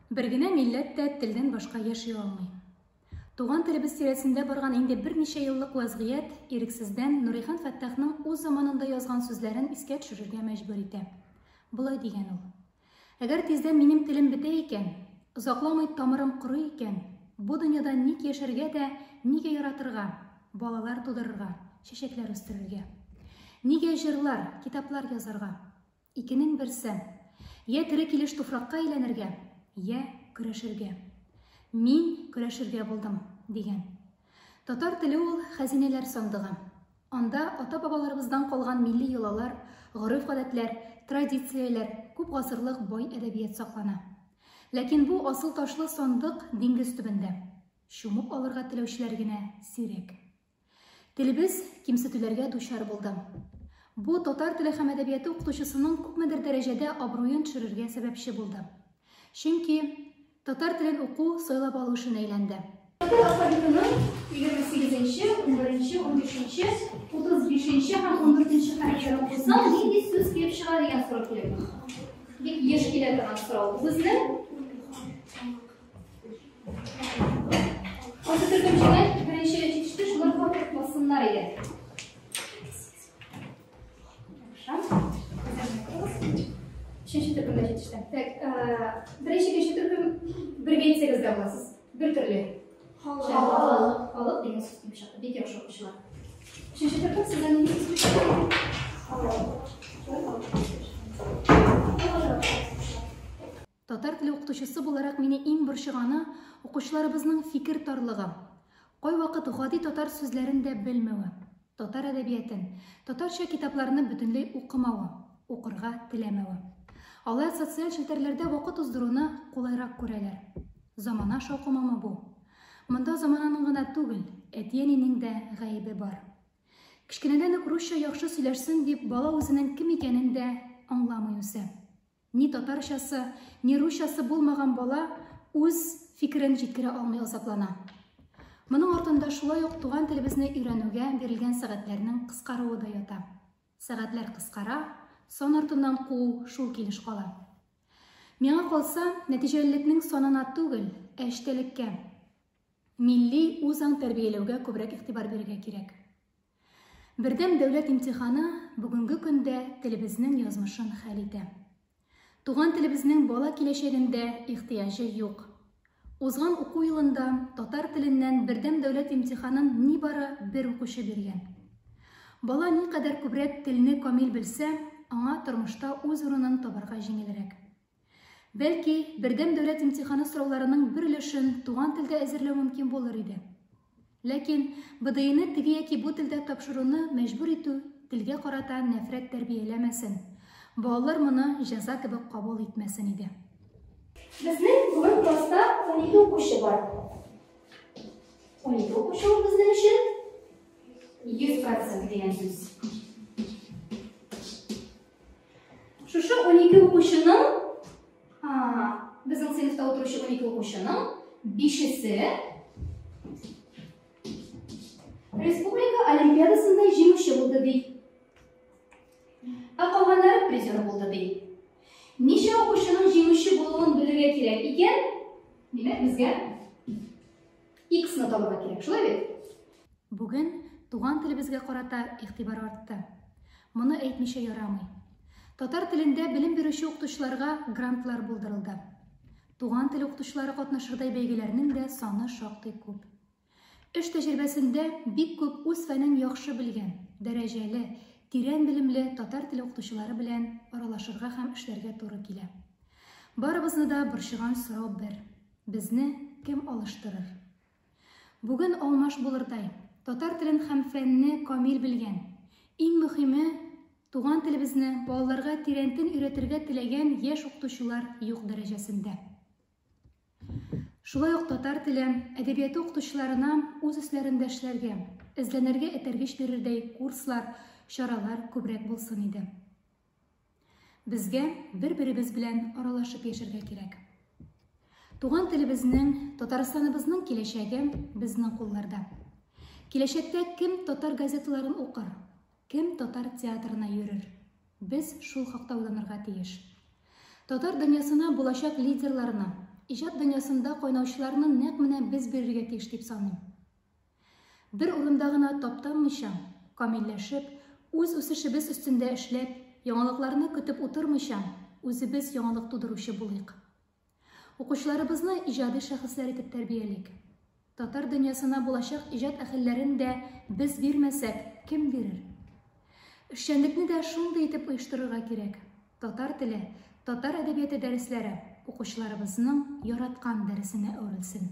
Бер генә милләт тә телдән башка яши алмый. Туган телебез тирәсендә барган инде берничә еллык вәзгыять ирексездән Нурихан Фәттахның үз заманында язган сүзләрен искә төшерергә мәҗбүр итә. Болай дигән ул. Әгәр тиздән минем телем бетә икән, озакламый тамырым корый икән, бу дөньяда ник яшәргә дә, нигә яратырга, балалар тудырырга, чәчәкләр үстерергә? Нигә җырлар, китаплар язарга? Икенең берсе, йә тере килеш туфракка әйләнергә, йә көрәшергә. Мин көрәшергә булдым, дигән. Татар теле ул хәзинәләр сандыгы. Анда ата-бабаларыбыздан калган милли йолалар, гореф-гадәтләр, традицияләр, күп гасырлык бай әдәбият саклана. Ләкин бу асыл ташлы сандык диңгез төбендә. Чумып алырга теләүчеләр генә сирәк. Телебез кимсетүләргә дучар булды. Бу татар теле һәм әдәбияты укытучысының күпмедер дәрәҗәдә абруен төшерергә сәбәпче булды. Чөнки татар телен уку сайлап алу эшенә әйләнде. Татар алфавитының 28 нче, 11 нче, 15 нче, 35 нче һәм 14 нче хәрефләрен укысаң, нинди сүз килеп чыга дигән сорау килә. Бик еш килә торган сорау. Безнең Кайсы төркем җиңел, беренче җитеште, шулар фото бассыннар иде. Өченче төркемдә җитеште. Так, беренче, икенче төркем бергә әйтсәгез дә буласыз. Бер төрле. Халык. Халык дигән сүз килеп чыкты. Бик яхшы укучылар. Өченче төркем сездән нинди сүз килеп чыкты? Халык. Татар теле укытучысы буларак мине иң борчыганы, укучыларыбызның фикер тарлыгы. Кайвакыт гади татар сүзләрен дә белмәве, татар әдәбиятен, татарча китапларны бөтенләй укымавы, укырга теләмәве. Алар социаль челтәрләрдә вакыт уздыруны кулайрак күрәләр. Замана шаукымымы бу? Монда замананың гына түгел, әти-әнинең дә гаебе бар. Кечкенәдән үк русча яхшы сөйләшсен дип, бала үзенең кем икәнен дә аңламый үсә. Ни татарчасы, ни русчасы булмаган бала үз фикерен җиткерә алмый азаплана. Моның артында шулай ук туган телебезне өйрәнүгә бирелгән сәгатьләрнең кыскаруы да ята. Сәгатьләр кыскара, сан артыннан куу шул килеш кала. Миңа калса, нәтиҗәлелекнең санына түгел, ә эчтәлеккә, милли үзаң тәрбияләүгә күбрәк игътибар бирергә кирәк. Бердәм дәүләт имтиханы бүгенге көндә телебезнең язмышын хәл итә. Туган телебезнең бала киләчәгендә ихтыяҗы юк. Узган уку елында татар теленнән бердәм дәүләт имтиханын нибары бер укучы биргән. Бала никадәр күбрәк телне камил белсә, аңа тормышта үз урынын табарга җиңелрәк. Бәлки, бердәм дәүләт имтиханы сорауларының бер өлешен туган телдә әзерләү мөмкин булыр иде. Ләкин БДИны теге яки бу телдә тапшыруны мәҗбүр итү телгә карата нәфрәт тәрбияләмәсен, балалар моны җәза кебек кабул итмәсен иде. Безнең бүген класста 12 укучы бар. 12 укучы ул безнең өчен 100 процент дигән сүз. Шушы 12 укучының, безнең сыйныфта утыручы 12 укучының бишесе республика олимпиадасында җиңүче булды ди. Ә калганнары призер булды ди. Ничә укучының җиңүче булуын белергә кирәк икән, димәк, безгә X-ны табарга кирәк, шулай бит? Бүген туган телебезгә карата игътибар артты. Моны әйтмичә ярамый. Татар телендә белем бирүче укытучыларга грантлар булдырылды. Туган тел укытучылары катнашырдай бәйгеләрнең дә саны шактый күп. Эш тәҗрибәсендә бик күп үз фәнен яхшы белгән, дәрәҗәле, тирән белемле татар теле укытучылары белән аралашырга һәм эшләргә туры килә. Барыбызны да борчыган сорау бер, безне кем алыштырыр? Бүген алмаш булырдай, татар телен һәм фәнне камил белгән, иң мөхиме, туган телебезне балаларга тирәнтен өйрәтергә теләгән яшь укытучылар юк дәрәҗәсендә. Шулай ук татар теле, әдәбияты укытучыларына үз өсләрендә эшләргә, эзләнергә этәргеч бирердәй курслар, чаралар күбрәк булсын иде. Безгә бер-беребез белән аралашып яшәргә кирәк. Туган телебезнең, Татарстаныбызның киләчәге безнең кулларда. Киләчәктә кем татар газеталарын укыр, кем татар театрына йөрер? Без шул хакта уйланырга тиеш. Татар дөньясына булачак лидерларны, иҗат дөньясында кайнаучыларны нәкъ менә без бирергә тиеш дип саныйм. Бер урында гына таптанмыйча, камилләшеп, үз үсешебез өстендә эшләп, яңалыкларны көтеп утырмыйча, үзебез яңалык тудыручы булыйк. Укучыларыбызны иҗади шәхесләр итеп тәрбиялик. Татар дөньясына булачак иҗат әһелләрен дә без бирмәсәк, кем бирер? Эшчәнлекне дә шундый итеп оештырырга кирәк. Татар теле, татар әдәбияты дәресләре укучыларыбызның яраткан дәресенә әверелсен.